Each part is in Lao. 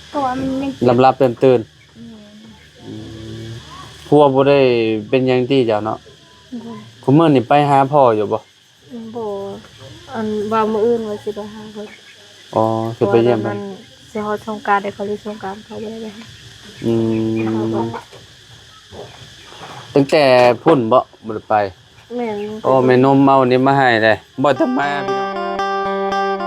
ເພາະວ່າມັນຍັງ ຫຼັບໆຕື່ນໆ ແມ່ນ ອືມ ຜົວບໍ່ໄດ້ເປັນຫຍັງຕິເຈົ້າເນາະ? ບໍ່ ຄຸມື້ນີ້ໄປຫາພໍ່ຢູ່ບໍ່? ບໍ່ ອັນວ່າມື້ອື່ນວ່າຊິໄປຫາເພິ່ນ. ອໍ ຊິໄປຢ້ຽມເພິ່ນ ເພາະວ່າຕອນນັ້ນຊິຮອດສົງການ ໄດ້ເຂົາຫຼິ້ນສົງການ ເຂົາບໍ່ໄດ້ໄປຫາ. ອືມ ຕັ້ງແຕ່ພຸ້ນບໍ່ ບໍ່ໄດ້ໄປ? ແມ່ນ ໂອ້ ແມ່ນົມເອົານີ້ມາໃຫ້ເດ້ ບໍ່ຕ້ອງມາພີ່ນ້ອງ.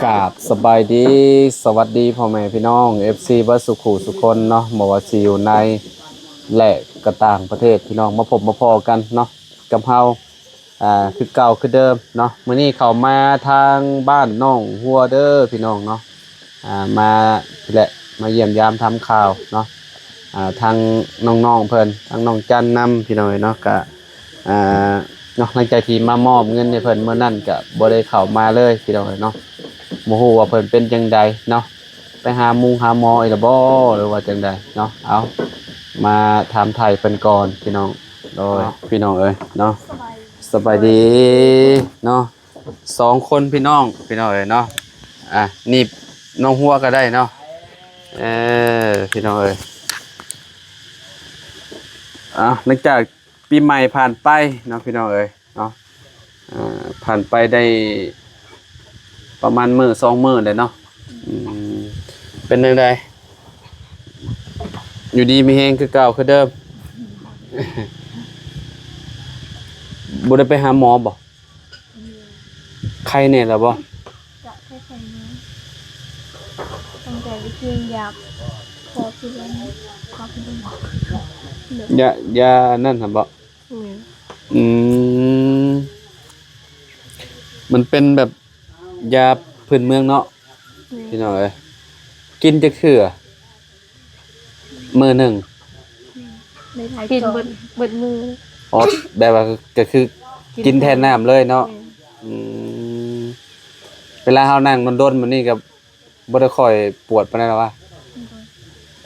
ກາບສະບາຍດີ ສະຫວັດດີພໍ່ແມ່ພີ່ນ້ອງ ເອັຟຊີ ເບິດສູ່ຄູ່ສູ່ຄົນເນາະ ບໍ່ວ່າຊິຢູ່ໃນ ແລະ ກໍຕ່າງປະເທດ ພີ່ນ້ອງ ມາພົບມາພໍ້ກັນເນາະ ກັບເຮົາ ອ່າ ຄືເກົ່າຄືເດີມເນາະ. ມື້ນີ້ເຂົ້າມາທາງບ້ານໜອງຫົວເດີພີ່ນ້ອງເນາະ ອ່າ ມາພີ້ແຫຼະ ມາຢ້ຽມຢາມຖາມຂ່າວເນາະ ອ່າ ທາງນ້ອງໆເພິ່ນ ທາງນ້ອງຈັນນຳ ພີ່ນ້ອງເອີຍເນາະ. ກະ ອ່າ ເນາະ ຫຼັງຈາກທີ່ມາມອບເງິນໃຫ້ເພິ່ນມື້ນັ້ນ ກະບໍ່ໄດ້ເຂົ້າມາເລີຍ ພີ່ນ້ອງເອີຍເນາະ. ບໍ່ຮູ້ວ່າເພິ່ນເປັນຈັ່ງໃດເນາະ ໄປຫາໝູຫາໝໍອີກແລ້ວບໍ່ ຫຼືວ່າຈັ່ງໃດເນາະ. ເອົາ ມາຖາມໄຖ່ເພິ່ນກ່ອນພີ່ນ້ອງ. ໂດຍ ພີ່ນ້ອງເອີຍເນາະ ສະບາຍດີເນາະ ສອງຄົນພີ່ນ້ອງ ພີ່ນ້ອງເອີຍເນາະ. ອ່ະ ນີ້ນ້ອງຫົວກໍໄດ້ເນາະ ເອີ ພີ່ນ້ອງເອີຍ. ອ່ະ ຫຼັງຈາກປີໃໝ່ຜ່ານໄປເນາະ ພີ່ນ້ອງເອີຍເນາະ ອ່າ ຜ່ານໄປໄດ້ປະມານມື້ສອງມື້ແລ້ວເນາະ. ອືມ ເປັນຈັ່ງໃດ ຢູ່ດີມີແຮງຄືເກົ່າຄືເດີມ? ບໍ່ໄດ້ໄປຫາໝໍບໍ່? ໄຂ້ແນ່ແລ້ວບໍ່? ກະໄຂ້ໆ ແຕ່ໄປກິນຢາພໍກິນແລ້ວ ພໍກິນ ຢາ ຢານັ້ນຫັ້ນບໍ່? ແມ່ນ ອືມ ມັນເປັນແບບຢາພື້ນເມືອງເນາະ ແມ່ນ ພີ່ນ້ອງເອີຍ. ກິນຈັກເທື່ອ? ມື້ໜຶ່ງ ແມ່ນ ກິນເບິດ ເບິດມື້. ອໍ ແບບວ່າກໍຄືກິນແທນນ້ຳເລີຍເນາະ. ແມ່ນ ອືມ ເວລາເຮົານັ່ງດົນໆ ແບບນີ້ກໍບໍ່ໄດ້ຄ່ອຍປວດປານໃດລະວະ? ບໍ່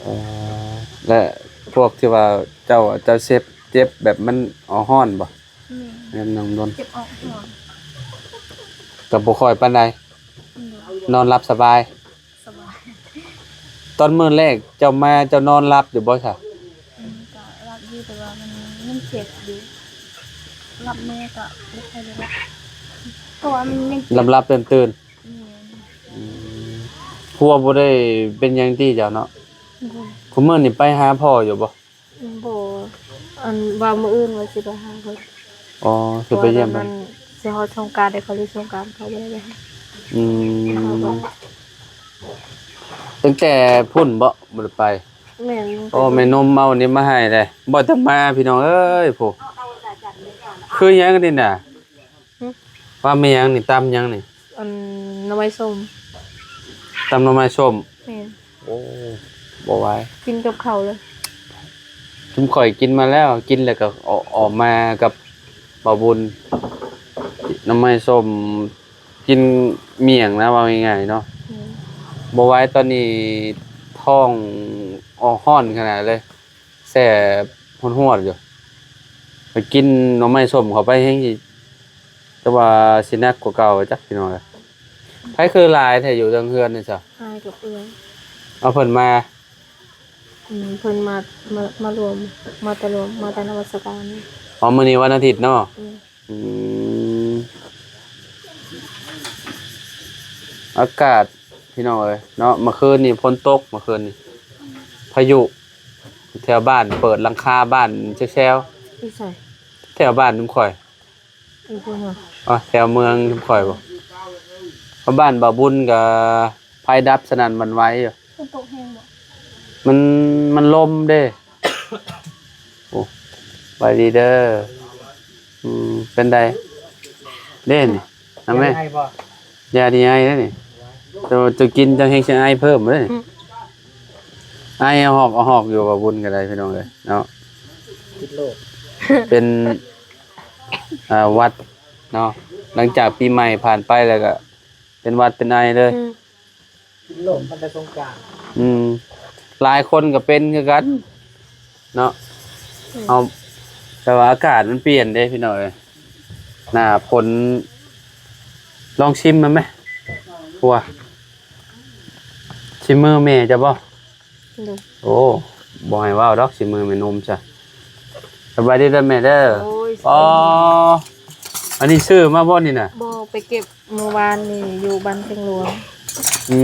ເອີ ແລະ ພວກທີ່ວ່າເຈົ້າ ເຈົ້າເຈັບ ເຈັບແບບມັນອອກຮ້ອນບໍ່? ແມ່ນ ແມ່ນ ນັ່ງດົນ ເຈັບອອກຮ້ອນ ກໍບໍ່ຄ່ອຍປານໃດ. ແມ່ນ ນອນຫຼັບສະບາຍ? ສະບາຍ. ຕອນມື້ແລກເຈົ້າມາ ເຈົ້ານອນຫຼັບຢູ່ບໍ່ຊະ? ອືມ ກໍຫຼັບຢູ່ ແຕ່ວ່າມັນ ມັນເຈັບຢູ່ ຫຼັບແນ່ກໍບໍ່ຄ່ອຍໄດ້ຫຼັບ ເພາະວ່າມັນຍັງ ຫຼັບໆຕື່ນໆ. ແມ່ນ ອືມ ຜົວບໍ່ໄດ້ເປັນຫຍັງຕິເຈົ້າເນາະ? ບໍ່ ຄຸມື້ນີ້ໄປຫາພໍ່ຢູ່ບໍ່? ບໍ່ ອັນວ່າມື້ອື່ນວ່າຊິໄປຫາເພິ່ນ. ອໍ ຊິໄປຢ້ຽມເພິ່ນ ຊິຮອດສົງການ ໄດ້ເຂົາຫຼິ້ນສົງການ ເຂົາບໍ່ໄດ້ໄປຫາ. ອືມ ຕັ້ງແຕ່ພຸ້ນບໍ່ ບໍ່ໄດ້ໄປ? ແມ່ນ ໂອ້ ແມ່ນົມເອົານີ້ມາໃຫ້ເດ້ ບໍ່ຕ້ອງມາ ພີ່ນ້ອງເອີຍ. ໂອ້ ຄືຫຍັງນີ້ນະ? ຫຶ? ວ່າແມ່ຫຍັງນີ້? ຕຳຫຍັງນີ້? ອັນ ໜໍ່ໄມ້ສົ້ມ ຕຳໜໍ່ໄມ້ສົ້ມ. ແມ່ນ ໂອ້ ບໍ່ໄຫວ ກິນກັບເຂົ້າເລີຍ. ຊຸມຂ້ອຍກິນມາແລ້ວ ກິນແລ້ວກໍອອກ ອອກມາກັບບ່າວບຸນ ໜໍ່ໄມ້ສົ້ມ ກິນໝ້ຽງນະ ເວົ້າງ່າຍໆເນາະ. ແມ່ນ ບໍ່ໄຫວ ຕອນນີ້ທ້ອງອອກຮ້ອນຂະໜາດເລີຍ. ແຊບຮວດໆຢູ່ ໄປກິນໜໍ່ໄມ້ສົ້ມເຂົ້າໄປແຮງຊິ ແຕ່ວ່າຊິໜັກກວ່າເກົ່າຈັກພີ່ນ້ອງເອີຍ. ໃຜຄືຫຼາຍແທ້ຢູ່ເທິງເຮືອນນີ້ຊະ? ອ້າຍກັບເອື້ອຍ. ເອົາເພິ່ນມາ? ອືມ ເພິ່ນມາ ມາ ມາລວມ ມາແຕ່ລວມ ມາແຕ່ນະມັດສະການ. ອໍ ມື້ນີ້ວັນອາທິດເນາະ? ອືມ ອືມ ອາກາດ ພີ່ນ້ອງເອີຍເນາະ ເມື່ອຄືນນີ້ຝົນຕົກ ເມື່ອຄືນນີ້ ພາຍຸ ແຖວບ້ານເປີດຫຼັງຄາບ້ານແຊວໆ. ຢູ່ໃສ? ແຖວບ້ານຊຸມຂ້ອຍ. ຢູ່ພຸ້ນຫວາ? ອໍ ແຖວເມືອງຊຸມຂ້ອຍບໍ? ເພາະບ້ານບ່າວບຸນກໍໄຟດັບສະໜັ່ນຫວັ່ນໄຫວຢູ່. ຝົນຕົກແຮງບໍ? ມັນ ມັນລົມເດ້. ໂອ້ ສະບາຍດີເດີ. ອືມ ເປັນໃດເດ້ນີ້? ນຳແມ່. ຢາທີ່ໄອເດ້ນີ້ ໂຕ ໂຕກິນເຈົ້າແຮງຊິໄອເພີ່ມເດ້ນີ້. ອືມ ໄອເອົາຫອກເອົາຫອກຢູ່ ບ່າວບຸນກໍໄດ້ ພີ່ນ້ອງເອີຍເນາະ. ຕິດໂລກ ເປັນ ອ່າ ຫວັດເນາະ ຫຼັງຈາກປີໃໝ່ຜ່ານໄປແລ້ວກໍເປັນຫວັດເປັນໄອເລີຍ. ອືມ ກິນໂລກຕັ້ງແຕ່ສົງການ. ອືມ ຫຼາຍຄົນກໍເປັນຄືກັນເນາະ. ເຮົາ ແຕ່ວ່າອາກາດມັນປ່ຽນເດ້ພີ່ນ້ອງເອີຍ ໜ້າຝົນ. ລອງຊິມມັນແມ ຜົວ ຊິມມືແມ່ເຈົ້າບໍ່? ໂດຍ. ໂອ້ ບໍ່ໃຫ້ເວົ້າດອກ ຊິມມືແມ່ນົມຊະ. ສະບາຍດີເດີແມ່ເດີ. ໂອ້ຍ ອໍ ອັນນີ້ຊື້ມາບໍ່ນີ້ນະ? ບໍ່ ໄປເກັບມື້ວານນີ້ຢູ່ບ້ານເທິງຫຼວງ. ອື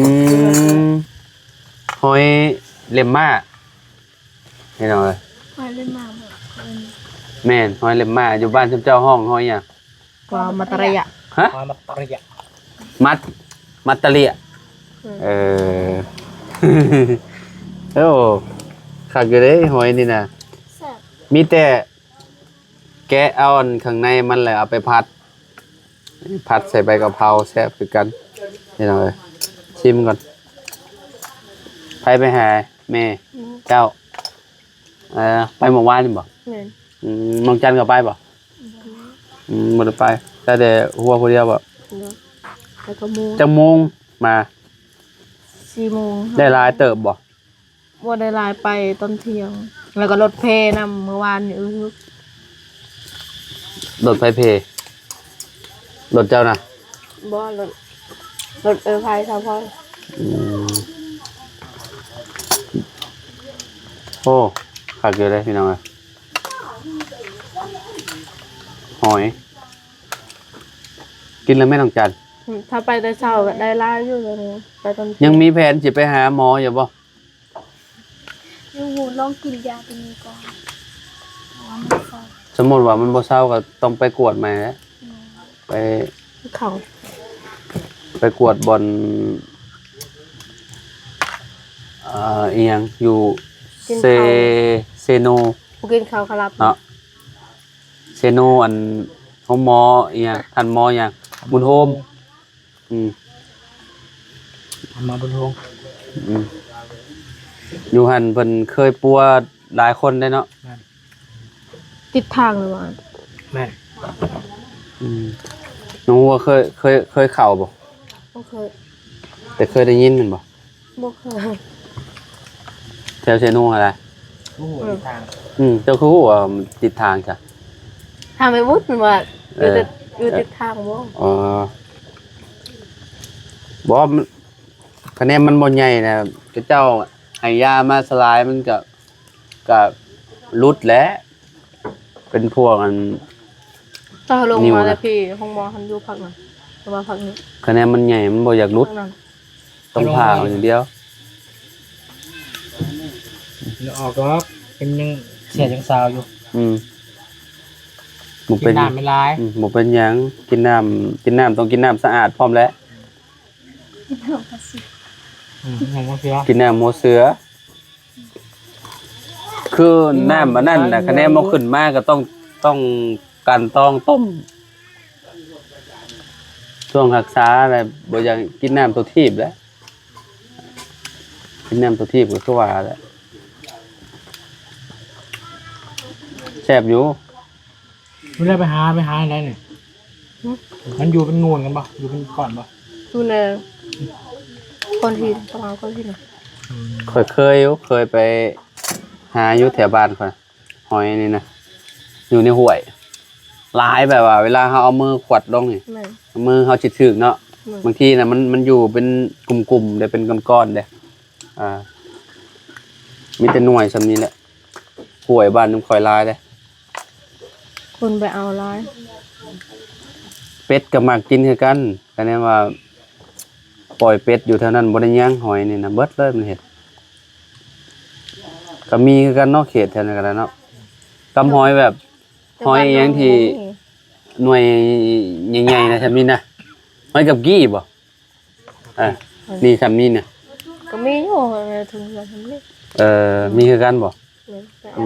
ມ ຫອຍເຫຼັ້ມມ້າ ພີ່ນ້ອງເອີຍ. ຫອຍເຫຼັ້ມມ້າບໍ່? ແມ່ນ ຫອຍເຫຼັ້ມມ້າ. ຢູ່ບ້ານຊຸມເຈົ້າຮ້ອງຫອຍຫຍັງ? ຫອຍມັດຕະລະຍະ. ຮະ? ຫອຍມັດຕະລະຍະ. ມັດ ມັດຕະລະຍະ. ອືມ ເອີ ໂອ້ ຄັກຢູ່ເດ້ຫອຍນີ້ນະ. ແຊບ. ມີແຕ່ແກະເອົາອັນຂ້າງໃນມັນ ແລ້ວເອົາໄປຜັດ ຜັດໃສ່ໃບກະເພົາ ແຊບຄືກັນ ພີ່ນ້ອງເອີຍ. ຊິມກ່ອນ. ໃຜໄປຫາແມ່ ແມ່ ເຈົ້າ? ເອີ ໄປມື້ວານນີ້ບໍ່? ແມ່ນ. ອືມ ນ້ອງຈັນກໍໄປບໍ່? ອືມ ບໍ່ໄດ້ໄປ ໄປແຕ່ຫົວຜູ້ດຽວບໍ່? ໂດຍ. ໄປຈັກໂມງ? ຈັກໂມງມາ? ສີ່ໂມງ. ໄດ້ຫຼາຍເຕີບບໍ່? ບໍ່ໄດ້ຫຼາຍ ໄປຕອນທ່ຽງ ແລ້ວກໍລົດເພນຳ ມື້ວານນີ້. ອື ລົດໃຜເພ? ລົດເຈົ້ານະ? ບໍ່ ລົດ ລົດເອື້ອຍໄພສາວພອນ. ອືມ ໂອ້ ຄັກຢູ່ເດ້ພີ່ນ້ອງເອີຍ ຫອຍ. ກິນແລ້ວແມ່ນ້ອງຈັນ? ອືມ ຖ້າໄປແຕ່ເຊົ້າກໍໄດ້ຫຼາຍຢູ່ ແລ້ວນີ້ໄປຕອນ ຍັງມີແຜນຊິໄປຫາໝໍຢູ່ບໍ່? ຍັງບໍ່ ລອງກິນຢາຕົວນີ້ກ່ອນ ເພາະວ່າມັນເຊົາ. ສົມມຸດວ່າມັນບໍ່ເຊົາກໍຕ້ອງໄປກວດໃໝ່ແຫຼະ. ແມ່ນ. ໄປ ເຂົ້າ ໄປກວດບ່ອນ ເອີ ອີ່ຫຍັງ ຢູ່ ກິນ ເຊ ເຂົ້າ ເຊໂນ ຜູ້ກິນເຂົ້າຂະລັບເນາະ. ເຊໂນ ອັນ ໂຮງໝໍອີ່ຫຍັງ ທ່ານໝໍຫຍັງ ບຸນໂຮມ. ອືມ ທ່ານໝໍບຸນໂຮມ. ອືມ ຢູ່ຫັ້ນເພິ່ນເຄີຍປົວຫຼາຍຄົນເດ້ເນາະ. ແມ່ນ. ຕິດທາງຫຼືວ່າ? ແມ່ນ. ອືມ ນ້ອງຫົວເຄີຍ ເຄີຍ ເຄີຍເຂົ້າບໍ່? ບໍ່ເຄີຍ. ແຕ່ເຄີຍໄດ້ຍິນແມ່ນບໍ່? ບໍ່ເຄີຍ. ແຖວເຊໂນຫັ້ນແຫຼະ. ໂອ້ ເອີ ຕິດທາງ. ອືມ ເຈົ້າຄືຮູ້ວ່າມັນຕິດທາງຊະ? ຖາມໄອ້ບຸດວ່າ ເອີ ຢູ່ຕິດ ຢູ່ຕິດທາງບໍ່? ອໍ ບໍ່ ມັນ ຄະແນນມັນບໍ່ໃຫຍ່ນະ ເຂົາເຈົ້າໃຫ້ຢາມາສະຫຼາຍ ມັນກະ ກະຫຼຸດແຫຼະ. ເປັນພວກອັນ ຕອນເຮົາລົງມາແລ້ວ ພີ່ ໂຮງໝໍຫັ້ນຢູ່ພາກນັ້ນ ແຕ່ວ່າພາກນີ້ ຄະແນນມັນໃຫຍ່ ມັນບໍ່ຢາກຫຼຸດ ພາກນັ້ນ ຕ້ອງຜ່າເອົາຢ່າງດຽວ. ບໍ່ອອກດອກ ເປັນຍັງແສບຍັງຊາວຢູ່. ອືມ ບໍ່ເປັນ ກິນນ້ຳຫຼາຍ. ອືມ ບໍ່ເປັນຫຍັງ ກິນນ້ຳ ກິນນ້ຳຕ້ອງກິນນ້ຳສະອາດພ້ອມແຫຼະ. ອືມ ຍັງບໍ່ເຊື່ອ ກິນນ້ຳຫົວເສືອ. ຄືນ້ຳອັນນັ້ນນະ ຄະແນນບໍ່ຂຶ້ນມາກໍຕ້ອງ ຕ້ອງກັ່ນຕອງຕົ້ມ ຊ່ວງຮັກສາແຫຼະ. ບໍ່ຢາກກິນນ້ຳຕົວທີບແຫຼະ ກິນນ້ຳຕົວທີບກໍຄືວ່າແຫຼະ ແຊບຢູ່. ເວລາໄປຫາ ໄປຫາໄດ້ນີ້ ຫຶ? ມັນຢູ່ເປັນງວນກັນບໍ່? ຢູ່ເປັນກ້ອນບໍ່? ຢູ່ໃນກ້ອນຫີນ ປະມານກ້ອນຫີນນະ. ອືມ ຂ້ອຍເຄີຍຢູ່ ເຄີຍໄປຫາຢູ່ແຖວບ້ານຂ້ອຍ ຫອຍນີ້ນະ ຢູ່ໃນຫ້ວຍ ຫຼາຍ ແບບວ່າເວລາເຮົາເອົາມືຂວັດລົງນີ້ ແມ່ນ ມືເຮົາຊິຖືກເນາະ. ແມ່ນ. ບາງທີນະ ມັນ ມັນຢູ່ເປັນກຸ່ມໆເດ້ ເປັນກ້ອນໆເດ້. ອ່າ ມີແຕ່ໜ່ວຍສ່ຳນີ້ແຫຼະ. ຫ້ວຍບ້ານນ້ຳຂ້ອຍຫຼາຍເດ້ ຄົນໄປເອົາຫຼາຍ. ເປັດກໍມັກກິນຄືກັນ ຄະແນນວ່າປ່ອຍເປັດຢູ່ແຖວນັ້ນບໍ່ໄດ້ຫຍັງ. ຫອຍນີ້ນະ ເບິດເລີຍ ມັນເຮັດ ກໍມີຄືກັນເນາະ ເຂດແຖວນັ້ນກໍໄດ້ເນາະ. ກັບຫອຍແບບ ແຕ່ ຫອຍອີ່ຫຍັງທີ່ ບ້ານເຮົາບໍ່ມີ ໜ່ວຍໃຫຍ່ໆນະ ສ່ຳນີ້ນະ ຫອຍກັບກີ້ບໍ່? ອ່າ ນີ້ສ່ຳນີ້ນະ ກໍມີຢູ່ໃນຖົງເຮືອນສ່ຳນີ້. ເອີ ມີຄືກັນບໍ່? ແມ່ນ. ອື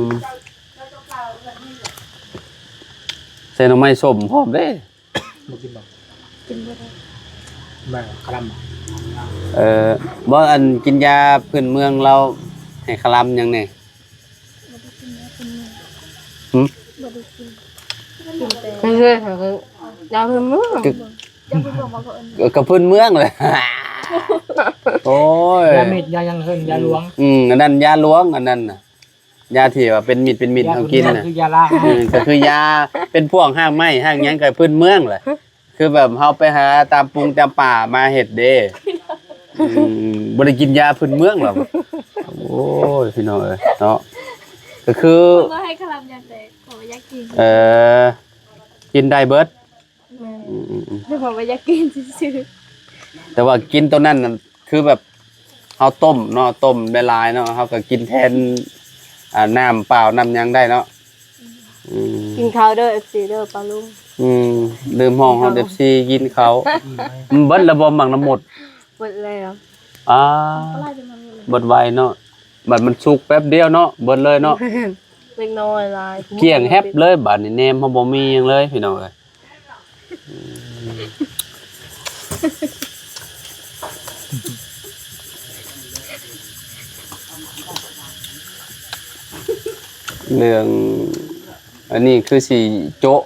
ມ ໃສ່ໜໍ່ໄມ້ສົ້ມພ້ອມເດ້. ບໍ່ກິນບໍ່? ກິນບໍ່ໄດ້. ມາຄະລຳ. ເອີ ບໍ່ ອັນກິນຢາພື້ນເມືອງລາວໃຫ້ຄະລຳຫຍັງແດ່? ບໍ່ໄດ້ກິນຍາເປັນເມືອງ. ຫຶ? ບໍ່ໄດ້ກິນ. ກິນແຕ່ ເອີ ຍາພື້ນເມືອງ. ກະ ຍາພື້ນເມືອງບໍ່ ເຂົາເອີ້ນ ເອີ ກະພື້ນເມືອງແຫຼະ. ໂອ້ຍ ຢາເມັດ ຢາຫຍັງເອີ້ນ ຢາຫຼວງ. ອືມ ອັນນັ້ນຢາຫຼວງ ອັນນັ້ນນະ ຢາທີ່ວ່າເປັນເມັດເປັນເມັດເຮົາກິນນະ ຢາຕົວນີ້ຄືຢາລ້າງ ເອີ ກໍຄືຢາເປັນພວກຮາກໄມ້ຮາກຫຍັງກໍພື້ນເມືອງແຫຼະ ຄືແບບເຮົາໄປຫາຕາມປຸງຕາມປ່າມາເຮັດເດ້. ອືມ ບໍ່ໄດ້ກິນຢາພື້ນເມືອງຫຼອກ. ໂອ້ຍ ພີ່ນ້ອງເອີຍເນາະ ກໍຄື ເພິ່ນບໍ່ໃຫ້ຄະລຳຢາແຕກ ເພາະວ່າຢາກກິນ. ເອີ ກິນໄດ້ເບິດ. ແມ່ນ ອືມໆໆ ເພາະວ່າຢາກກິນຊື່ໆ ແຕ່ວ່າກິນໂຕນັ້ນນະ ຄືແບບເຮົາຕົ້ມເນາະ ຕົ້ມຫຼາຍໆເນາະ ເຮົາກໍກິນແທນ ອ່າ ນ້ຳເປົ່ານ້ຳຫຍັງໄດ້ເນາະ. ອືມ ກິນເຂົ້າເດີ ເອັຟຊີ ເດີ ປ້າລຸງ. ອືມ ລືມຮ້ອງຮອດ ເອັຟຊີ ກິນເຂົ້າ. ອືມ ມັນເບິດແລ້ວບໍ່ ໝາກນ້ຳມົດ? ເບິດແລ້ວ. ອ່າ ເບິດໄວເນາະ ບັດມັນສຸກແປັບດຽວເນາະ ເບິດເລີຍເນາະ. ແມ່ນ ເລັກນ້ອຍຫຼາຍ ກ້ຽງແຮັບເລີຍ ບາດນີ້ແໜມເຮົາບໍ່ມີຫຍັງເລີຍ ພີ່ນ້ອງເອີຍ. ເລື່ອງອັນນີ້ຄືຊິໂຈະ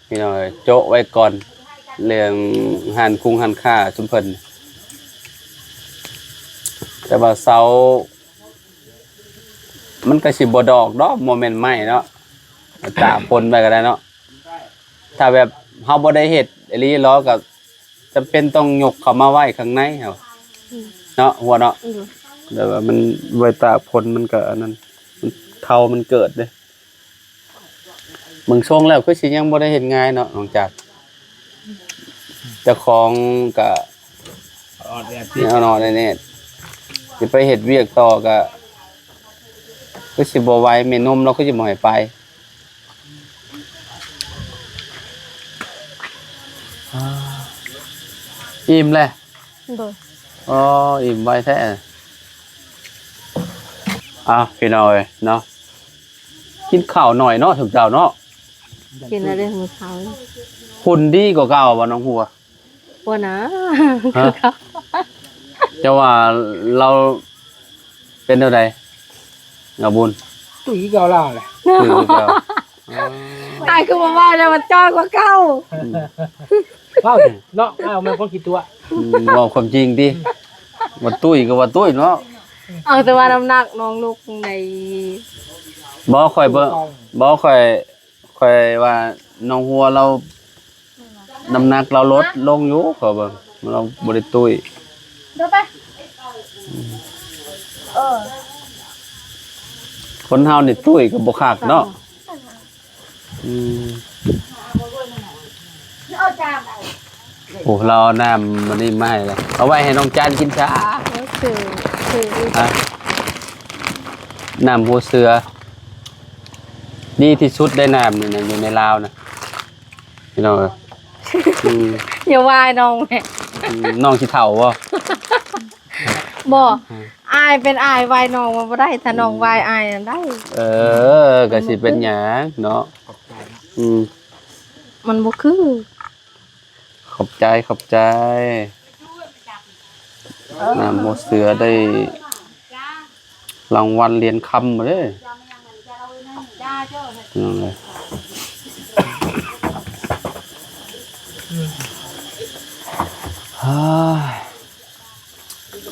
ພີ່ນ້ອງເອີຍ ໂຈະໄວ້ກ່ອນ ເລື່ອງຮ້ານຄຸງຮ້ານຄ້າຊຸມເພິ່ນ. ແຕ່ວ່າເສົາ ມັນກໍຊິບໍ່ດອກດອກ ບໍ່ແມ່ນໄມ້ເນາະ ຕາກຝົນໄວ້ກໍໄດ້ເນາະ. ຖ້າແບບເຮົາບໍ່ໄດ້ເຮັດອີ່ຫຼີ ເຮົາກໍຈຳເປັນຕ້ອງຍົກເຂົ້າມາໄວ້ຂ້າງໃນເຮົາ ອືມ ເນາະ ຫົວເນາະ. ອືມ ແບບວ່າມັນໄວ້ຕາກຝົນ ມັນກໍອັນນັ້ນ ມັນ ເທົາມັນເກີດເດ້. ເບິ່ງຊົງແລ້ວຄືຊິຍັງບໍ່ໄດ້ເຮັດງ່າຍເນາະ ນ້ອງຈັນ. ເຈົ້າຂອງກະ ອອດແອດຕິດ ເນາະ ແນ່ໆ ຊິໄປເຮັດວຽກຕໍ່ກະ ຄືຊິບໍ່ໄຫວ ແມ່ນົມລາວຄືຊິບໍ່ໃຫ້ໄປ. ອີ່ມແລ້ວ. ໂດຍ. ອໍ ອີ່ມໄວແທ້. ອ້າວ ພີ່ນ້ອງເອີຍເນາະ ກິນເຂົ້າໜ້ອຍເນາະ ຊຸມເຈົ້າເນາະ. ກິນແລ້ວເດ້ມື້ເຊົ້າ. ຫຸ່ນດີກວ່າເກົ່າບໍ່ ນ້ອງຫົວ? ບໍ່ນາ. ຮະ? ຄືເກົ່າ. ເຈົ້າວ່າລາວເປັນແນວໃດ ນ້ອງບຸນ? ຕຸ້ຍຄືເກົ່າລາວແຫຼະ. ຕຸ້ຍຄືເກົ່າ. ອ້າຍຄືບໍ່ເວົ້າແລ້ວ ມັນຈ້ອຍກວ່າເກົ່າ. ອືມ ເວົ້າເນາະ ອ້າຍບໍ່ແມ່ນຄົນຂີ້ຕົວະ. ອືມ ເວົ້າຄວາມຈິງຕິ. ອືມ ວ່າຕຸ້ຍກໍວ່າຕຸ້ຍເນາະ. ເອົາແຕ່ວ່ານ້ຳໜັກນ້ອງລົງໃດ. ບໍ່ ຂ້ອຍບໍ່ ບໍ່ ຂ້ອຍ ຂ້ອຍວ່ານ້ອງຫົວລາວ ນ້ຳໜັກລາວລົດລົງຢູ່ ຂ້ອຍເບິ່ງ ລາວບໍ່ໄດ້ຕຸ້ຍ. ເດີໄປ. ເອີ ຄົນເຮົານີ້ຕຸ້ຍກໍບໍ່ຄັກເນາະ. ອືມ ໂອ້ ລາວເອົານ້ຳອັນນີ້ມາໃຫ້ລະ ເອົາໄວ້ໃຫ້ນ້ອງຈັນກິນຊະ. ຫົວເສືອ ຮະ? ນ້ຳຫົວເສືອ ດີທີ່ສຸດໄດ້ນ້ຳນີ້ນະ ຢູ່ໃນລາວນະ ພີ່ນ້ອງເອີຍ. ອືມ ຢ່າວ່ານ້ອງແມ່. ອືມ ນ້ອງຊິເຖົ້າບໍ່? ບໍ່ ອືມ ອ້າຍເປັນອ້າຍວ່າຍນ້ອງມັນບໍ່ໄດ້ ຖ້ານ້ອງ ອືມ ວ່າຍອ້າຍນັ້ນໄດ້. ເອີ ກໍຊິເປັນຫຍັງເນາະ. ອືມ ມັນບໍ່ຄື. ຂອບໃຈ ຂອບໃຈ. ນ້ຳຫົວເສືອໄດ້ລາງວັນຫຼຽນຄຳເດ້. ອາ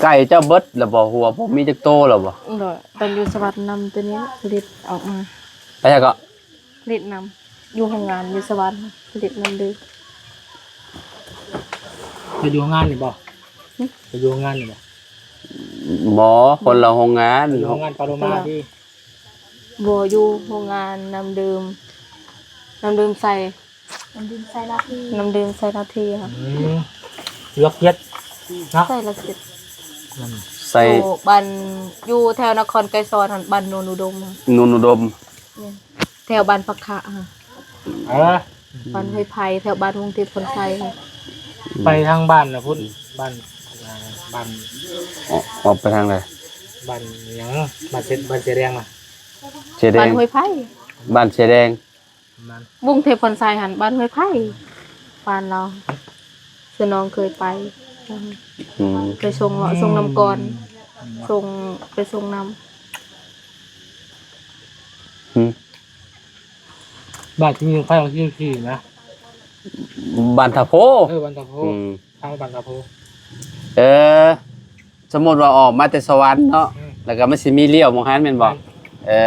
ໄກ່ເຈົ້າເບິດແລ້ວບໍ່? ຫົວບໍ່ມີຈັກໂຕແລ້ວບໍ່? ໂດຍ ຕອນຢູ່ສະຫວັນນຳໂຕນີ້ຜະລິດອອກມາ. ໄປໃສເກາະ? ຜະລິດນຳ ຢູ່ໂຮງງານຢູ່ສະຫວັນ ຜະລິດນຳເດີ. ໄປຢູ່ໂຮງງານນີ້ບໍ່? ຫຶ? ໄປຢູ່ໂຮງງານນີ້ບໍ່? ບໍ່ ຄົນລະໂຮງງານ. ຢູ່ໂຮງງານປາໂລມາຕິ? ບໍ່ ຢູ່ໂຮງງານນ້ຳດື່ມ ນ້ຳດື່ມໃສ ນ້ຳດື່ມໃສນາທີ ນ້ຳດື່ມໃສນາທີ. ອືມ ຫຼັກເຈັດເນາະ ໃສຫຼັກເຈັດ. ອືມ ໃສ ຢູ່ບ້ານ ຢູ່ແຖວນະຄອນໄກສອນຫັ້ນ ບ້ານໂນນອຸດົມ ໂນນອຸດົມ. ແມ່ນ ແຖວບ້ານພັກຂະຫັ້ນ. ເອີ ບ້ານຫ້ວຍໄຜ່ ແຖວບ້ານວົງເທບຄອນໄຊຫັ້ນ. ໄປທາງບ້ານນະພຸ້ນ ບ້ານ ອ່າ ບ້ານ ອອກ ອອກໄປທາງໃດ? ບ້ານຫຍັງ? ບ້ານເຊ ບ້ານເຊແດງນະ ເຊແດງ ບ້ານຫ້ວຍໄຜ່ ບ້ານເຊແດງ. ບ້ານວົງເທບຄອນໄຊຫັ້ນ ບ້ານຫ້ວຍໄຜ່ ບ້ານລາວ. ເສືອນ້ອງເຄີຍໄປ. ອືມ ໄປສົ່ງເວາະ ສົ່ງນຳກ່ອນ ອືມ ສົ່ງ ໄປສົ່ງນຳ. ຫຶ? ບ້ານທີ່ມີໄຟວັນທີສິບສີ່ນະ ບ້ານທ່າໂພ. ເອີ ບ້ານທ່າໂພ. ອືມ ທາງບ້ານທ່າໂພ. ເອີ ສົມມຸດວ່າອອກມາແຕ່ສະຫວັນເນາະ ອືມ ແລ້ວກໍມັນຊິມີລ້ຽວໝ່ອງຫັ້ນແມ່ນບໍ່? ແມ່ນ ເອີ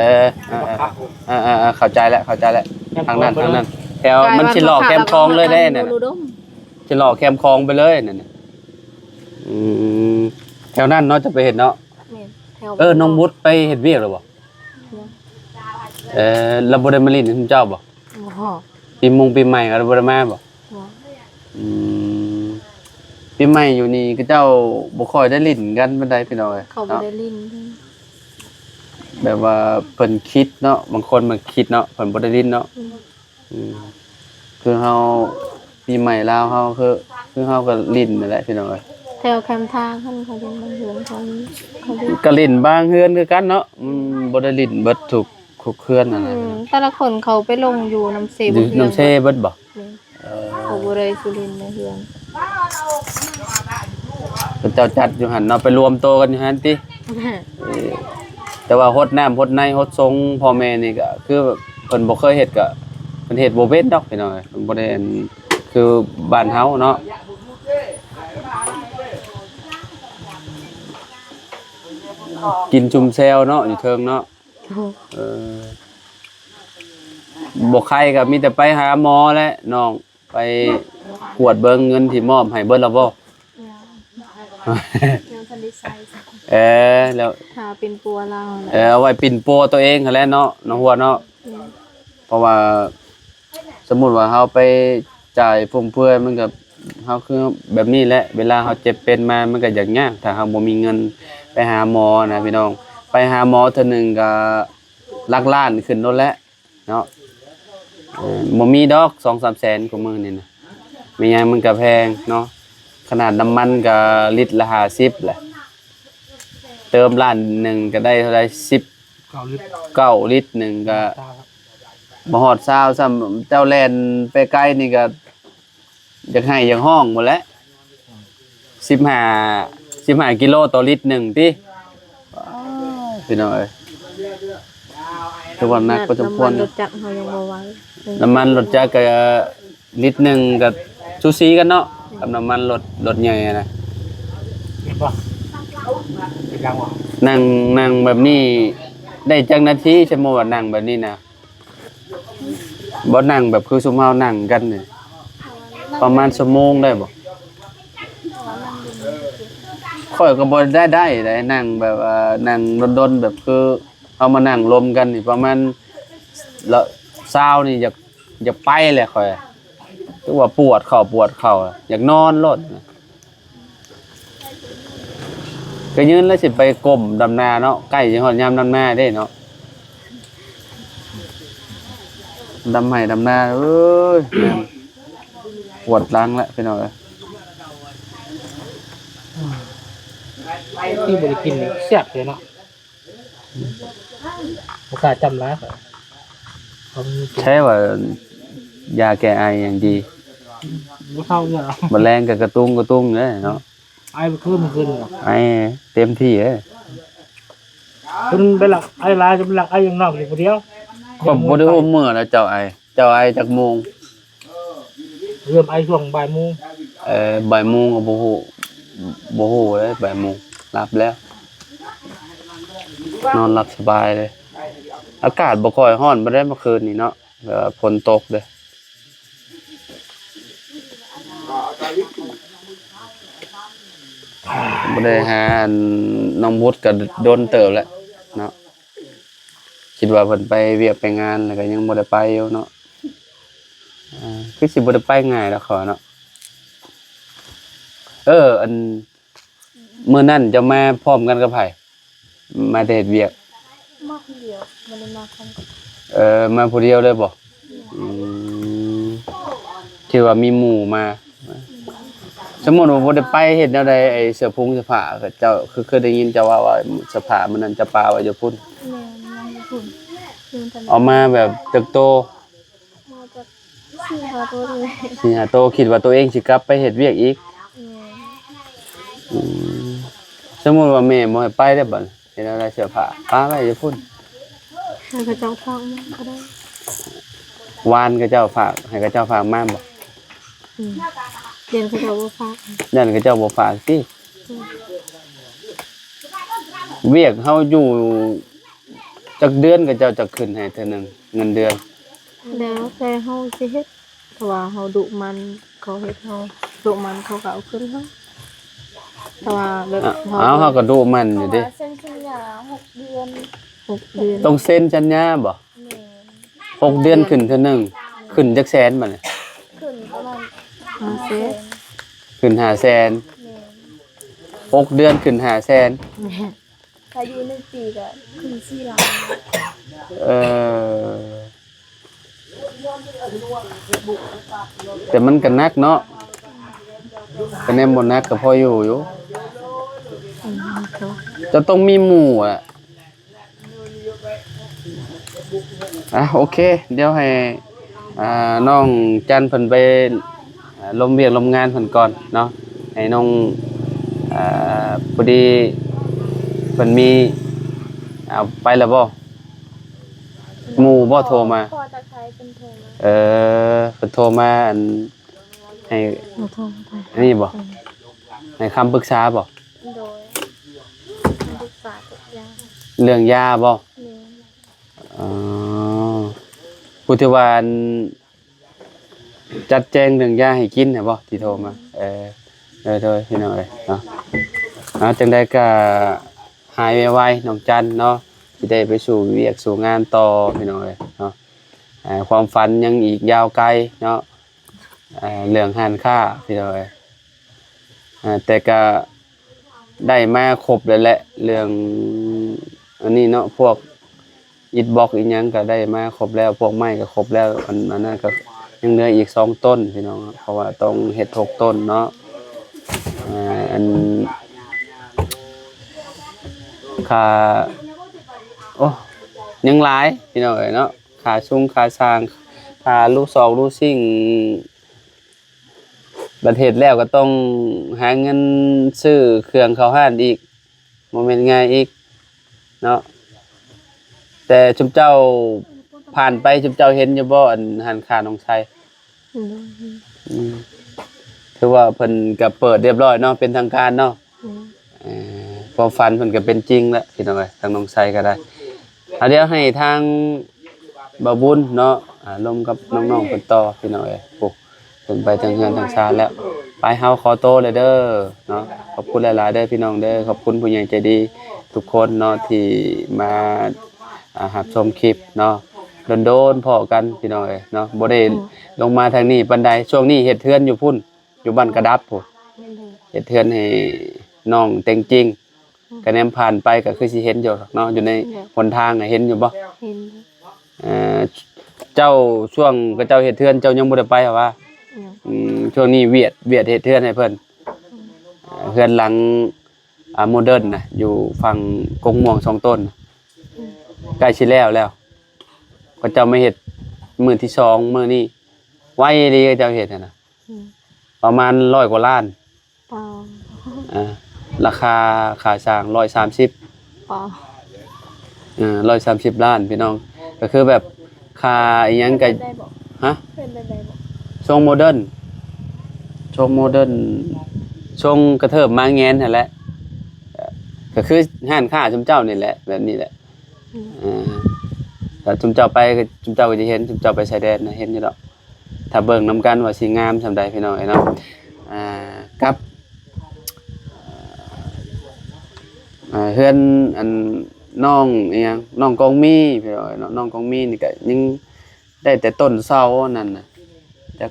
ເອີ ເອີ ເອີ ເຂົ້າໃຈແລ້ວ ເຂົ້າໃຈແລ້ວ ແຄມ ທາງນັ້ນ ຂອງໄປເລີຍ ທາງນັ້ນ ແຖວມັນຊິເລາະແຄມຂອງເລີຍເດ້ນັ້ນ ອຸດົມ ຊິເລາະແຄມຂອງໄປເລີຍນັ້ນນະ ອືມ ແຖວນັ້ນເນາະ ຈະໄປເຮັດເນາະ ແມ່ນ ແຖວ ເອີ ນ້ອງບຸດໄປເຮັດວຽກແລ້ວບໍ່? ຍັງ ເອີ ລາວບໍ່ໄດ້ມາຫຼິ້ນນຳເຈົ້າບໍ່? ບໍ່ ປີມົງປີໃໝ່ລາວບໍ່ໄດ້ມາບໍ່? ບໍ່ ອືມ ປີໃໝ່ຢູ່ນີ້ເຂົາເຈົ້າບໍ່ຄ່ອຍໄດ້ຫຼິ້ນກັນປານໃດພີ່ນ້ອງເອີຍ ເຂົາບໍ່ໄດ້ຫຼິ້ນ ເນາະ ແບບວ່າເພິ່ນຄິດເນາະ ບາງຄົນມັນຄິດເນາະ ເພິ່ນບໍ່ໄດ້ຫຼິ້ນເນາະ ອືມ ອືມ ຄືເຮົາ ປີໃໝ່ລາວເຮົາ ຄື ຄືເຮົາກໍຫຼິ້ນນັ້ນແຫຼະພີ່ນ້ອງເອີຍ ແຖວແຄມທາງຫັ້ນເຂົາເຈົ້າ ບາງເຮືອນເຂົາມີ ເຂົາຫຼິ້ນ ກໍຫຼິ້ນບາງເຮືອນຄືກັນເນາະ ອືມ ບໍ່ໄດ້ຫຼິ້ນເບິດທຸກ ທຸກເຮືອນຫັ້ນແຫຼະ ອືມ ແຕ່ລະຄົນເຂົາໄປລົງຢູ່ນ້ຳເຊ ຢູ່ ເບິດເຮືອນ ນ້ຳເຊເບິດບໍ່? ແມ່ນ ເອີ ເຂົາບໍ່ໄດ້ຊິຫຼິ້ນໃນເຮືອນ ເຂົາເຈົ້າຈັດຢູ່ຫັ້ນເນາະ ໄປລວມໂຕກັນຢູ່ຫັ້ນຕິ? ແມ່ນ ເອີ ແຕ່ວ່າຫົດນ້ຳຫົດໃນຫົດສົງພໍ່ແມ່ນີ້ກໍຄືເພິ່ນບໍ່ເຄີຍເຮັດ ກໍເພິ່ນເຮັດບໍ່ເປັນດອກພີ່ນ້ອງເອີຍ ເພິ່ນບໍ່ໄດ້ອັນ ຄືບ້ານເຮົາເນາະ ກິນຈຸ່ມແຈ່ວເນາະ ຢູ່ເທິງເນາະ ໂອ້ ເອີ ບໍ່ໄຄກໍມີແຕ່ໄປຫາໝໍແຫຼະນ້ອງ ໄປກວດເບິ່ງ ເງິນທີ່ມອບໃຫ້ເບິດແລ້ວບໍ່? ຍັງ ຍັງບໍ່ທັນໄດ້ໃຊ້ ເອີ ແລ້ວ ຫາປິ່ນປົວລາວ ເອີ ເອົາໄວ້ປິ່ນປົວຕົວເອງຫັ້ນແຫຼະເນາະ ນ້ອງຫົວເນາະ ແມ່ນ ເພາະວ່າ ສົມມຸດວ່າເຮົາໄປຈ່າຍຟຸມເຟືອຍ ມັນກໍ ເຮົາຄືແບບນີ້ແຫຼະ ເວລາເຮົາເຈັບເປັນມາ ມັນກໍຢາກຍາກ ຖ້າເຮົາບໍ່ມີເງິນໄປຫາໝໍນະພີ່ນ້ອງ ໄປຫາໝໍເທື່ອໜຶ່ງກໍຫຼັກລ້ານຂຶ້ນໂລດແຫຼະເນາະ ເອີ ບໍ່ມີດອກສອງສາມແສນ ຄຸມື້ນີ້ນະ ແມ່ນຫຍັງມັນກໍແພງເນາະ ຂະໜາດນ້ຳມັນກໍລິດລະຫ້າສິບແຫຼະ ເຕີມລ້ານໜຶ່ງກໍໄດ້ເທົ່າໃດ ສິບ ເກົ້າລິດ ເກົ້າລິດໜຶ່ງກໍ ບໍ່ຮອດຊາວຊ້ຳ ເຈົ້າແລ່ນໄປໄກນີ້ກໍຢາກໄຫ້ຢາກຮ້ອງພຸ້ນແຫຼະ ສິບຫ້າ ສິບຫ້າກິໂລຕໍ່ລິດໜຶ່ງຕິ ອ້າຍ ພີ່ນ້ອງເອີຍ ຖືວ່າໜັກພໍສົມຄວນ ນ້ຳມັນລົດຈັກເຮົາຍັງບໍ່ໄຫວ ນ້ຳມັນລົດຈັກກໍ ລິດໜຶ່ງກໍສູສີກັນເນາະ ກັບນ້ຳມັນລົດ ລົດໃຫຍ່ຫັ້ນນະ ເຫັນບໍ່? ເປັນຫຍັງວະ? ນັ່ງ ນັ່ງແບບນີ້ໄດ້ຈັກນາທີ? ສົມມຸດວ່ານັ່ງແບບນີ້ນະ ບໍ່ນັ່ງແບບຄືຊຸມເຮົານັ່ງກັນນີ້ ປະມານຊົ່ວໂມງໄດ້ບໍ່? ຂ້ອຍກໍບໍ່ໄດ້ ໄດ້ ໄດ້ນັ່ງແບບວ່ານັ່ງດົນໆ ແບບຄືເຮົາມານັ່ງລົມກັນນີ້ ປະມານຊາວນີ້ ຢາກ ຢາກໄປແຫຼະຂ້ອຍ ຄືວ່າປວດເຂົ່າປວດເຂົ່າ ຢາກນອນໂລດ ກໍຢືນແລ້ວຊິໄປກົ້ມດຳນາເນາະ ໃກ້ຊິຮອດຍາມດຳນາເດ້ເນາະ ດຳໄຮ່ດຳນາ ເອີຍ ປວດຫຼັງແລ້ວພີ່ນ້ອງເອີຍ ທີ່ບໍ່ໄດ້ກິນນີ້ແຊບເລີຍເນາະ. ບໍ່ກ້າຈ້ຳຫຼາຍ ຂ້ອຍ ເຂົາມີ ໃຊ້ວ່າຢາແກ້ໄອຢ່າງດີ ບໍ່ເຊົາເທື່ອ ບັດແລງກໍກະຕຸງກະຕຸງເດ້ເນາະ ໄອເມື່ອຄືນ ເມື່ອຄືນ ໄອເຕັມທີ່ເດ້ ເພິ່ນໄປລັກໄອຫຼາຍ ຈະໄປລັກໄອຢູ່ນອກຢູ່ຜູ້ດຽວ ຂ້ອຍບໍ່ໄດ້ຮູ້ເມື່ອແລ້ວເຈົ້າໄອ ເຈົ້າໄອຈັກໂມງ? ເລີ່ມໄອຊ່ວງບ່າຍໂມງ ເອີ ບ່າຍໂມງກໍບໍ່ຮູ້ ບໍ່ຮູ້ເລີຍ ບ່າຍໂມງ ຫຼັບແລ້ວ ນອນຫຼັບສະບາຍເລີຍ ອາກາດບໍ່ຄ່ອຍຮ້ອນປານໃດເມື່ອຄືນນີ້ເນາະ ແບບວ່າຝົນຕົກເດ້ ບໍ່ໄດ້ຫາອັນນ້ອງບຸດກໍດົນເຕີບແລ້ວເນາະ ຄິດວ່າເພິ່ນໄປວຽກໄປງານ ແລ້ວກໍຍັງບໍ່ໄດ້ໄປຢູ່ເນາະ ອ່າ ຄືຊິບໍ່ໄດ້ໄປງ່າຍດອກເຂົາເນາະ ເອີ ອັນ ມື້ນັ້ນເຈົ້າມາພ້ອມກັນກັບໃຜ? ມາແຕ່ເຮັດວຽກ ມາຄົນດຽວ ບໍ່ໄດ້ມາພ້ອມກັນ ເອີ ມາຜູ້ດຽວເລີຍບໍ່? ອືມ ທີ່ວ່າມີໝູ່ມາ ສົມມຸດວ່າບໍ່ໄດ້ໄປ ເຮັດແນວໃດ ໄອ້ເສື້ອຜຸງເສື້ອຜ້າ ເຈົ້າ ຄືເຄີຍໄດ້ຍິນເຈົ້າເວົ້າວ່າເສື້ອຜ້າມື້ນັ້ນເຈົ້າປະໄວ້ຢູ່ພຸ້ນ ແມ່ນ ຍັງຢູ່ພຸ້ນ ເອົາມາແບບຈັກໂຕ? ມາຈັກສີ່ຫ້າໂຕນີ້ແຫຼະ ສີ່ຫ້າໂຕ ຄິດວ່າຕົວເອງຊິກັບໄປເຮັດວຽກອີກ ແມ່ນ ອືມ ສົມມຸດວ່າແມ່ບໍ່ໃຫ້ໄປເດ້ບັດນີ້ ເຮັດແນວໃດ ເສື້ອຜ້າປະໄວ້ຢູ່ພຸ້ນ ໃຫ້ເຂົາເຈົ້າຝາກມາກໍໄດ້ ວານເຂົາເຈົ້າຝາກ ໃຫ້ເຂົາເຈົ້າຝາກມາບໍ່? ອືມ ຢ້ານເຂົາເຈົ້າບໍ່ຝາກ ຢ້ານເຂົາເຈົ້າບໍ່ຝາກຕິ ວຽກເຮົາຢູ່ຈັກເດືອນ ເຂົາເຈົ້າຈະຂຶ້ນໃຫ້ເທື່ອໜຶ່ງ ເງິນເດືອນ? ແລ້ວແຕ່ເຮົາຊິເຮັດ ຖ້າວ່າເຮົາດຸໝັ່ນ ເຂົາເຮັດເຮົາ ດຸໝັ່ນ ເຂົາກໍເອົາຄືນເຮົາ ຖ້າວ່າແບບ ເຮົາ ເຮົາ ເຮົາກໍດຸໝັ່ນຢູ່ເດ້ ເພາະວ່າເຊັນສັນຍາຫົກເດືອນ ຫົກເດືອນ ຕ້ອງເຊັນສັນຍາບໍ່? ແມ່ນ ຫົກເດືອນຂຶ້ນເທື່ອໜຶ່ງ ຂຶ້ນຈັກແສນບັດນີ້? ຂຶ້ນປະມານຫ້າແສນ ຫ້າແສນ ຂຶ້ນຫ້າແສນ ແມ່ນ ຫົກເດືອນຂຶ້ນຫ້າແສນ ແມ່ນ ຖ້າຢູ່ໜຶ່ງປີກໍຂຶ້ນສີ່ລ້ານ ເອີ ແຕ່ມັນກໍໜັກເນາະ ຄະແນນບໍ່ໜັກກໍພໍຢູ່ຢູ່ ອືມ ເຈົ້າຕ້ອງມີໝູ່ອະ ອ່ະ ໂອເຄ ດຽວໃຫ້ ອ່າ ນ້ອງຈັນເພິ່ນໄປ ອ່າ ລົມວຽກລົມງານເພິ່ນກ່ອນເນາະ ໃຫ້ນ້ອງ ອ່າ ພໍດີເພິ່ນມີ ເອົາ ໄປແລ້ວບໍ່? ໝູ່ບໍ່ໂທມາ? ພໍ່ຈາກໄທເພິ່ນໂທມາ ເອີ ເພິ່ນໂທມາ ອັນ ໃຫ້ ບໍ່ໂທມາ ອັນນີ້ບໍ່? ເອີ ໃຫ້ຄຳປຶກສາບໍ່? ໂດຍ ປຶກສາກັບຢາ ເລື່ອງຢາບໍ່? ແມ່ນ ອໍ ຜູ້ທີ່ວ່າ ອັນ ຈັດແຈງເລື່ອງຢາໃຫ້ກິນຫັ້ນບໍ່ ທີ່ໂທມາ? ເອີ ໂດຍໆ ພີ່ນ້ອງເອີຍເນາະ ເອົາ ຈັ່ງໃດກໍຫາຍໄວໆ ນ້ອງຈັນເນາະ ຊິໄດ້ໄປສູ່ວຽກສູ່ງານຕໍ່ ພີ່ນ້ອງເອີຍເນາະ ເອີ ຄວາມຝັນຍັງອີກຍາວໄກເນາະ ເອີ ເລື່ອງຮ້ານຄ້າ ພີ່ນ້ອງເອີຍ ເອີ ແຕ່ກໍ ໄດ້ມາຄົບແລ້ວແຫຼະ ເລື່ອງອັນນີ້ເນາະ ພວກອິດບລັອກອີ່ຫຍັງກໍໄດ້ມາຄົບແລ້ວ ພວກໄມ້ກໍຄົບແລ້ວ ອັນ ອັນນັ້ນກໍຍັງເຫຼືອອີກສອງຕົ້ນພີ່ນ້ອງ ເພາະວ່າຕ້ອງເຮັດຫົກຕົ້ນເນາະ ອ່າ ອັນ ຄ່າ ໂອ້ ຍັງຫຼາຍພີ່ນ້ອງເອີຍເນາະ ຄ່າຊຸງຄ່າຊ່າງ ຄ່າລູກຊອກລູກຊິງ ບັດເຮັດແລ້ວກໍຕ້ອງຫາເງິນຊື້ເຄື່ອງເຂົ້າຮ້ານອີກ ບໍ່ແມ່ນງ່າຍອີກເນາະ ແຕ່ຊຸມເຈົ້າຜ່ານໄປ ຊຸມເຈົ້າເຫັນຢູ່ບໍ່ ອັນຮ້ານຄ້ານ້ອງໄຊ? ໂດຍ ອືມ ຖືວ່າເພິ່ນກໍເປີດຮຽບຮ້ອຍເນາະ ເປັນທາງການເນາະ ໂດຍ ເອີ ຄວາມຝັນເພິ່ນກໍເປັນຈິງແລ້ວ ພີ່ນ້ອງເອີຍ ທາງນ້ອງໄຊກໍໄດ້ ອ່າ ດຽວໃຫ້ທາງບ່າວບຸນເນາະ ອ່າ ລົມກັບນ້ອງໆເພິ່ນຕໍ່ ພີ່ນ້ອງເອີຍ ໂອ້ ເພິ່ນໄປທາງເຮືອນທາງຊານແລ້ວ ໄປ ເຮົາຂໍໂຕແລ້ວເດີເນາະ ຂອບຄຸນຫຼາຍໆເດີພີ່ນ້ອງເດີ ຂອບຄຸນຜູ້ໃຫຍ່ໃຈດີທຸກຄົນເນາະ ທີ່ມາ ອ່າ ຮັບຊົມຄລິບເນາະ ດົນໆພໍ້ກັນ ພີ່ນ້ອງເອີຍເນາະ ບໍ່ໄດ້ ອືມ ລົງມາທາງນີ້ປານໃດ ຊ່ວງນີ້ເຮັດເຮືອນຢູ່ພຸ້ນ ຢູ່ບ້ານກະດັບພຸ້ນ ແມ່ນເດີ ເຮັດເຮືອນໃຫ້ນ້ອງແຕ່ງຈິງ ອືມ ກະແນມຜ່ານໄປກໍຄືຊິເຫັນຢູ່ເນາະ ຢູ່ໃນ ແມ່ນ ຫົນທາງນະ ເຫັນຢູ່ບໍ່? ເຫັນຢູ່ ເອີ ເຈົ້າ ຊ່ວງເຂົາເຈົ້າເຮັດເຮືອນ ເຈົ້າຍັງບໍ່ໄດ້ໄປຫວາ? ຍັງ ອືມ ຊ່ວງນີ້ວຽດ ວຽດເຮັດເຮືອນໃຫ້ເພິ່ນ ອືມ ເອີ ເຮືອນຫຼັງ ອ່າ ໂມເດີນນະ ຢູ່ຝັ່ງກົກມ່ວງສອງຕົ້ນນະ ອືມ ໃກ້ຊິແລ້ວແລ້ວ ເຂົາເຈົ້າມາເຮັດມື້ທີສອງມື້ນີ້ ໄວອີ່ຫຼີເຂົາເຈົ້າເຮັດຫັ້ນນະ ອືມ ປະມານຮ້ອຍກວ່າລ້ານ ປາ ອ່າ ລາຄາຄ່າສ້າງຮ້ອຍສາມສິບ ປາ ເອີ ຮ້ອຍສາມສິບລ້ານ ພີ່ນ້ອງ ກໍຄືແບບຄ່າອີ່ຫຍັງກໍ ເປັນແບບໃດບໍ່? ຮະ? ເປັນແບບໃດບໍ່? ຊົງໂມເດີນ ຊົງໂມເດີນ ຊົງກະເທີບມາແງນຫັ້ນແຫຼະ ກໍຄືຮ້ານຄ້າຊຸມເຈົ້ານີ້ແຫຼະ ແບບນີ້ແຫຼະ ອືມ ເອີ ຖ້າຊຸມເຈົ້າໄປ ຊຸມເຈົ້າກໍຈະເຫັນ ຊຸມເຈົ້າໄປຊາຍແດນນະ ເຫັນຢູ່ດອກ ຖ້າເບິ່ງນຳກັນວ່າຊິງາມສ່ຳໃດ ພີ່ນ້ອງເອີຍເນາະ ອ່າ ກັບ ອ່າ ເຮືອນ ອັນ ນ້ອງອີ່ຫຍັງ ນ້ອງກອງມີ ພີ່ນ້ອງເອີຍເນາະ ນ້ອງກອງມີນີ້ກໍຍັງໄດ້ແຕ່ຕົ້ນເສົາອັນນັ້ນນະ ຈັກ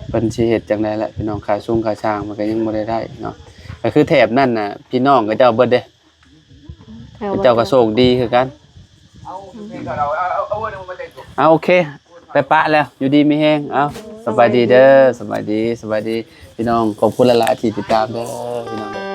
ເພິ່ນຊິເຮັດຈັ່ງໃດແຫຼະ ພີ່ນ້ອງ ຄ່າຊຸງຄ່າຊ່າງມັນກໍຍັງບໍ່ໄດ້ໄດ້ເນາະ ກໍຄືແຖບນັ້ນນະ ພີ່ນ້ອງເຂົາເຈົ້າເບິດເດ້ ເຂົາເຈົ້າກໍໂຊກດີຄືກັນ ເອົາ ໂອເຄ ໄປປະແລ້ວ ຢູ່ດີມີແຮງ ເອົາ ສະບາຍດີເດີ ສະບາຍດີ ສະບາຍດີ ພີ່ນ້ອງ ຂອບຄຸນຫຼາຍໆທີ່ຕິດຕາມເດີ ພີ່ນ້ອງເດີ.